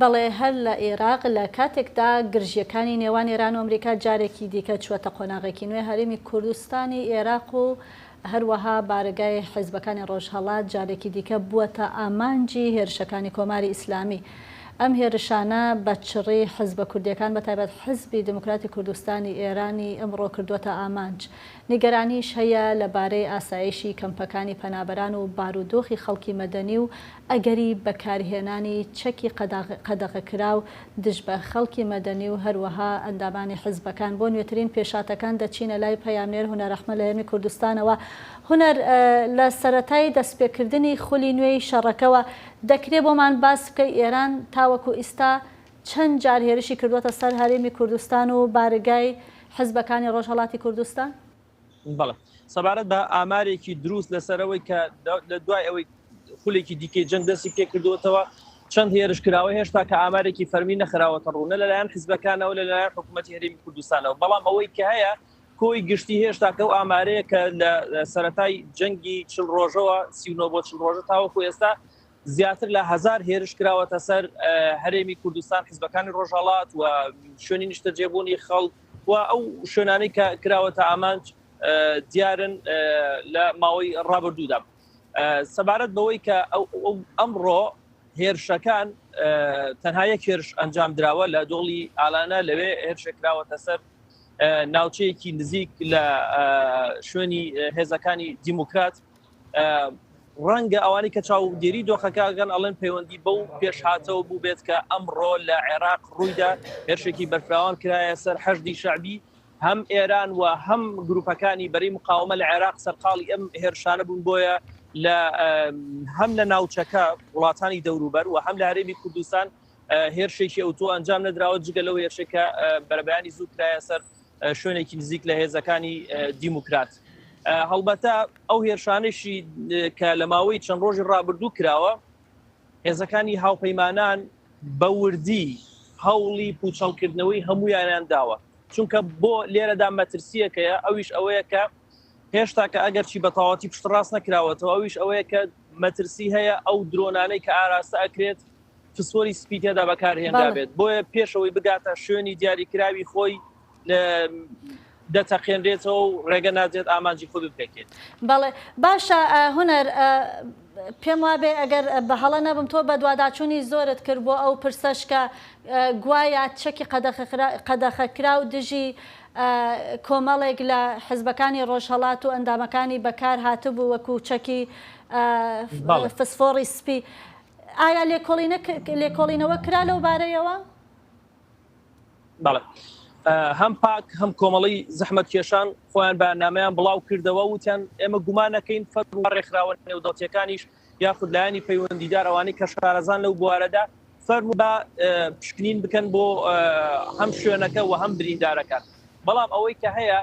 بەڵێ هەر لە ئێراق لە کاتێکدا گرژییەکانی نێوان ئێران و ئەمریکا جارێکی دیکە چووەتە قۆناغێکی نوێ، هەرێمی کوردستانی ئێراق و هەروەها بارەگای حیزبەکانی ڕۆژهەڵات جارێکی دیکە بووەتە ئامانجی هێرشەکانی کۆماری ئیسلامی. ئەم هێرشانە بە چڕی حیزبە کوردییەکان بە تایبەت حیزبی دیموکراتی کوردستانی ئێرانی ئەمڕۆ کردووەتە ئامانج. نیگەرانیش هەیە لە بارەی ئاسایشی کەمپەکانی پەنابەران و بارودۆخی خەڵکی مەدەنی و ئەگەری بەکارهێنانی چەکی قەدەغەکراو دژ بە خەڵکی مەدەنی و هەروەها ئەندامانی حزبەکان. بۆ نوێترین پێشهاتەکان دەچینە لای پەیامنێر هونەر ئەحمەد لە هەرێمی کوردستانەوە. هونەر، لە سەرەتای دەستپێکردنی خولی نوێی شەڕەکەوە دەکرێ بۆمان باس بکەی ئێران تاوەکو ئیستا چەند جار هێرشی کردووەتە سەر هەرێمی کوردستان و بارگای حزبەکانی ڕۆژهەڵاتی کوردستان؟ بەڵێ سەبارەت بە ئامارێکی دروست لەسەر ئەوەی کە لە دوای ئەوەی خولێکی دیکەی جەنگ دەستی پێکردووەتەوە چەند هێرش کراوە هێشتا کە ئامارێکی فەرمی نەخراوەتە ڕوو نە لەلایەن حزبەکانەوە لەلایەن حکوومەتی هەرێمی کوردستانەوە بەڵام ئەوەی کە هەیە کۆی گشتی هێشتا کە ئەو ئامارەیە کە لە سەتای جەنگی چل ڕۆژەوە 39 بۆ چل ڕۆژە تاوەکو ئێستا زیاتر لە هزار هێرش کراوەتە سەر هەرێمی کوردستان حزبەکانی ڕۆژهڵات و شوێنی نیشتەجێبوونی خەڵک و ئەو شوێنانەی کە کراوەتە ئامانج دیارن لە ماوەی ڕابردوودا. سەبارەت بەوەی کە ئەمڕۆ هێرشەکان تەنها یەک هێرش ئەنجام دراوە لە دۆڵی ئالانە لەوێ هێرشە کراوەتە سەر ناوچەیەکی نزیک لە شوێنی هێزەکانی دیموکرات ڕەنگە ئەوانەی کە چاودێری دۆخەکە ئەکەن ئەڵێن پەیوەندی بەو پێشهاتەوە بووبێت کە ئەمڕۆ لە عێراق ڕوویدا، هێرشێکی بەرفراوان کرایە سەر حەشدی شەعبی، هەم ئێران و هەم گروپەکانی بەرەی مقاومە لە عێراق سەرقاڵی ئەم هێرشانە بوون، بۆیە لە هەم لە ناوچەکە وڵاتانی دەوروبەر و هەم لە هەرێمی کوردستان هێرشێکی ئەوتۆ ئەنجام نەدراوە جگە لەو هێرشێک کە بەرەبەیانی زوو کرایە سەر شوێنێکی نزیک لە هێزەکانی دیموکرات. هەڵبەتە ئەو هێرشانەشی کە لە ماوەی چەند ڕۆژی ڕابردوو کراوە هێزەکانی هاوپەیمانان بە وردی هەوڵی پوچەڵکردنەوەی هەمویانیان داوە چونکە بۆ لێرەدا مەترسیەکەیە ئەویش ئەوەیە کە هێشتا کە ئەگەرچی بە تەواوەتی پشتڕاست نەکراوەتەوە ئەویش ئەوەیە کە مەترسی هەیە ئەو درۆنانەی کە ئاراستە ئەکرێت فسفۆری سپی تێدا بەکارهێنرابێت بۆیە پێشەوەی بگاتە شوێنی دیاریکراوی خۆی دەتەقێنرێتەوە و ڕێگە نادرێت ئامانجی خۆی بپێکێت. بەڵێ باشە هونەر پێم وابێ ئەگەر بە هەڵە نەبم تۆ بەدواداچوونی زۆرت کرد بۆ ئەو پرسەش کە گوایا چەکی قەدەخەکراو دژی کۆمەڵێک لە حزبەکانی ڕۆژهەڵات و ئەندامەکانی بەکار هاتبوو وەکو چەکی فسفۆڕی سپی ئایا لێکۆڵینەوە کرا لەو بارەیەوە؟ بەڵێ هەم پاک هەم کۆمەڵی زەحمەت کێشان خۆیان بە نامیان بڵاو کردەوە وتیان ئێمە گومانەکەین فەر ڕێکخراوە نێودەوڵەتیەکانیش یاخود لایەنی پەیوەندیدار ئەوانەی کە شارەزان لەو بوارەدا فەرمو بە پشکنین بکەن بۆ هەم شوێنەکە و هەم بریندارەکان بەڵام ئەوەی کە هەیە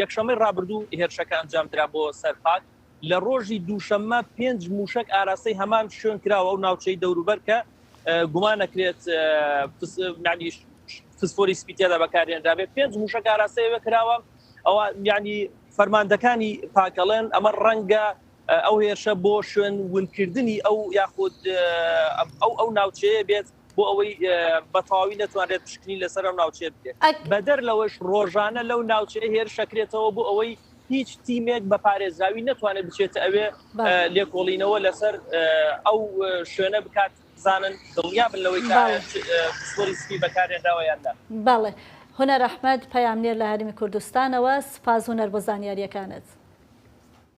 یەکشەمەی ڕابردوو هێرشەکە ئەنجام درا بۆ سەر پاک لە ڕۆژی دووشەممە پێنج مووشەک ئاراستەی هەمان شوێن کراوە ئەو ناوچەی دەوروبەر کە گومان ئەکرێت فسفۆری سپی تێدا بەکارهێنرابێت پێنج مووشەک ئاراستەی ئەوێ کراوە ئەوە یعنی فەرماندەکانی پاکەڵێن ئەمە ڕەنگە ئەو هێرشە بۆ شوێن ونکردنی ئەو یاخود ئەو ئەو ناوچەیە بێت بۆ ئەوەی بە تەواوی نەتوانرێت پشکنین لەسەر ئەو ناوچەیە بکرێت بەدەر لەوەش ڕۆژانە لەو ناوچەیە هێرشەکرێتەوە بۆ ئەوەی هیچ تیمێک بە پارێزراوی نەتوانێت بچێتە ئەوێ لێکۆڵینەوە لەسەر ئەو شوێنە بکات بزانن دڵنیا بن لەوەی کە پسپۆری سپی بەکارهێنراوە یان نا. بەڵێ. هونەر ئەحمەد، پەیامنێر لە هەرێمی کوردستانەوە، سوپاس هونەر بۆ زانیارییەکانت.